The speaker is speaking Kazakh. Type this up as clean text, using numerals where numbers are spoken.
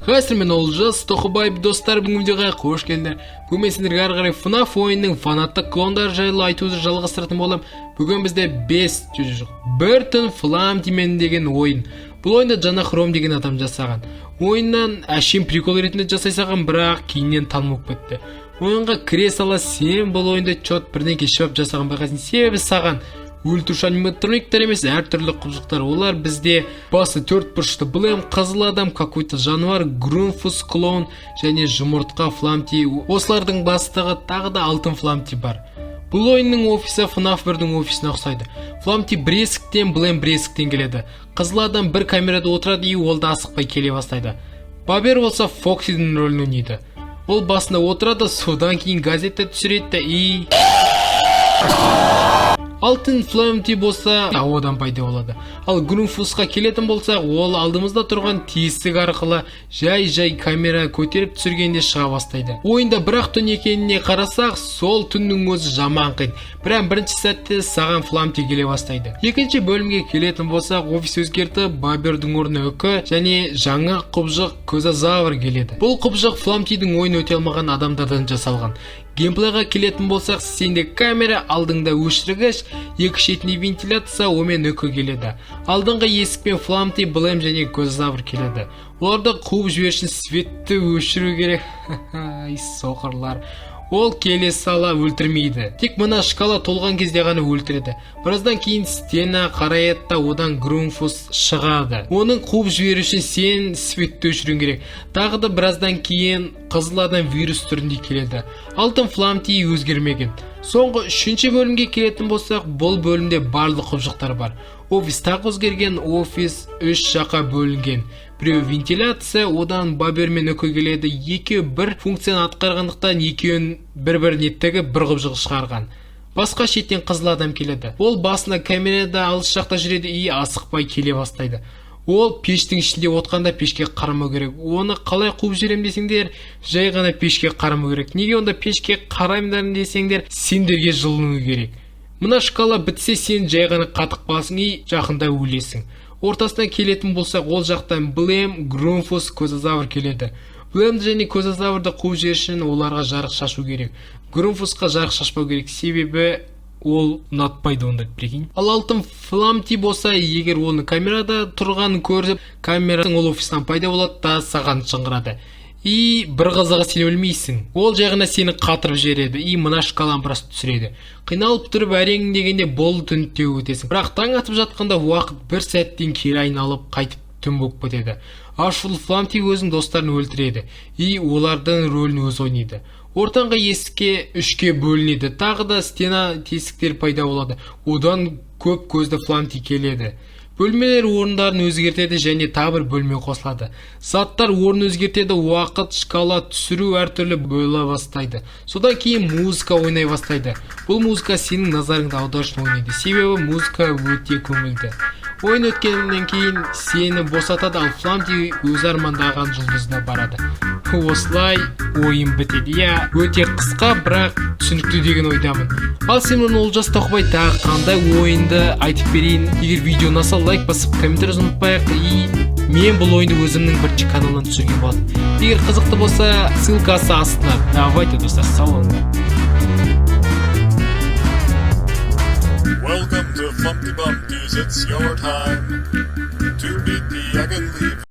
Мен Олжас Тоқыбаев. Достар, бүгінгі видеоға қош келдіңдер. Бүгін мен сендерге ары қарай FNAF ойынының фанаттық клондары жайлы айтуды жалғастыратын боламын. Бүгін бізде 5, жоқ, бір түн Фламтимен деген ойын. Бұл ойынды Джана Хром деген адам жасаған. Ойыннан әшейін прикол ретінде жасай салған, бірақ кейіннен танымал болып кетті. Ойынға кіре сала сен бұл ойында чёт бірдеңке ішіп жасаған байқайсың, себебі саған өлтіруші аниматрониктер емес, әртүрлі құбыжықтар. Олар бізде басы төрт бұрышты Блэм, қызыл адам, какой-то жануар, Грунфус клоун және жұмыртқа Фламти. Осылардың бастығы тағы да алтын Фламти бар. Бұл ойынның офисі FNAF 1-дің офисіне ұқсайды. Фламти бір есіктен, Блэм бір есіктен келеді. Қызыл адам бір камерада отырады, и ол да асықпай келе бастайды. Бабер болса Фоксидің рөлін ойнайды. Ол басында отырады, содан кейін газетті түсіреді да, и алтын Фламти болса ауадан пайда болады. Ал Грунфусқа келетін болсақ, ол алдымызда тұрған тесік арқылы жай-жай камера көтеріп түсіргенде шыға бастайды. Ойында бір-ақ түн екеніне қарасақ, сол түннің өзі жаман қиын. Бірақ бірінші сәтте саған Фламти келе бастайды. Екінші бөлімге келетін болсақ, офис өзгерді. Бабердің орнына үкі және жаңа құбыжық Козазавр келеді. Бұл құбыжық Фламтидің ойын өте алмаған адамдардан жасалған. Геймплейға келетін болсақ, сенде камера, алдыңда өшіргіш, екі шетінде вентиляция, онымен үкі келеді. Алдыңғы есікпен Фламти, Блэм және Козазавр келеді. Оларды қуып жіберу үшін светті өшіру керек. Ай, соқырлар. Ол келе сала өлтірмейді, тек мына шкала толған кезде ғана өлтіреді. Біраздан кейін стена қараяды да, одан Грунфус шығады. Оның қуып жіберу үшін сен светті өшіруің керек. Тағы да біраздан кейін қызыл адам вирус түрінде келеді. Алтын Фламти өзгермеген. Соңғы үшінші бөлімге келетін болсақ, бұл бөлімде барлық құбыжықтар бар. Офис тағы өзгерген. Офис үш жаққа бөлінген. Біреуі вентиляция, одан Бабер мен үкі келеді. Екеуі бір функцияны атқарғандықтан, екеуін бір біріне тігіп, бір құбыжық шығарған. Басқа шеттен қызыл адам келеді. Ол басында камерада алыс жақта жүреді и асықпай келе бастайды. Ол пештің ішінде отқанда пешке қарамау керек. Оны қалай қуып жіберемін десеңдер, жай ғана пешке қарамау керек. Неге онда пешке қараймын десеңдер, сендерге жылыну керек. Мына шкала бітсе, сен жай ғана қатып қаласың и жақында өлесің. Ортасына келетін болсақ, ол жақтан Блэм, Грунфус, Козазавр келеді. Блэмді және Козазаврды қуып жіберу үшін оларға жарық шашу керек. Грунфусқа жарық шашпау керек, себебі ол ұнатпайды ондай, прикинь. Ал алтын Фламти болса, егер оны камерада тұрғанын көріп, камераның ол офистан пайда болады да, саған шыңғырады. И бір қызығы, сен өлмейсің, ол жай ғана сені қатырып жібереді и мына шкаланы біраз түсіреді. Қиналып тұрып әрең дегенде болды, түнді теуіп өтесің. Бірақ таң атып жатқанда уақыт бір сәттен кері айналып, қайтып түн болып кетеді. Ашулы Фламти өзінің достарын өлтіреді и олардың рөлін өзі ойнайды. Ортаңғы есікке үшке бөлінеді, тағы да стена тесіктер пайда болады, одан көп көзді Фламти келеді. Бөлмелер орындарын өзгертеді және тағы бір бөлме қосылады. Заттар орын өзгертеді, уақыт шкала түсіру әртүрлі бола бастайды. Содан кейін музыка ойнай бастайды. Бұл музыка сенің назарыңды аудару үшін ойнайды, себебі музыка өте көңілді. Ойын өткеннен кейін сені босатады, ал Фламти өзі армандаған жұлдызына барады. Осылай ойын бітеді. Иә, өте қысқа, бірақ түсінікті деген ойдамын. Ал сен, Олжас Тоқбай, тағы қандай ойынды айтып берейін? Егер видео ұнаса, лайк басып, комментарий жазуды ұмытпайық. И мен бұл ойынды өзімнің бірінші каналымнан түсірген болатынмын. Егер қызықты болса, ссылкасы астында. Давайте, достар, сау болыңдар. Welcome to Flumpty Bumpty's, it's your time to beat the agony.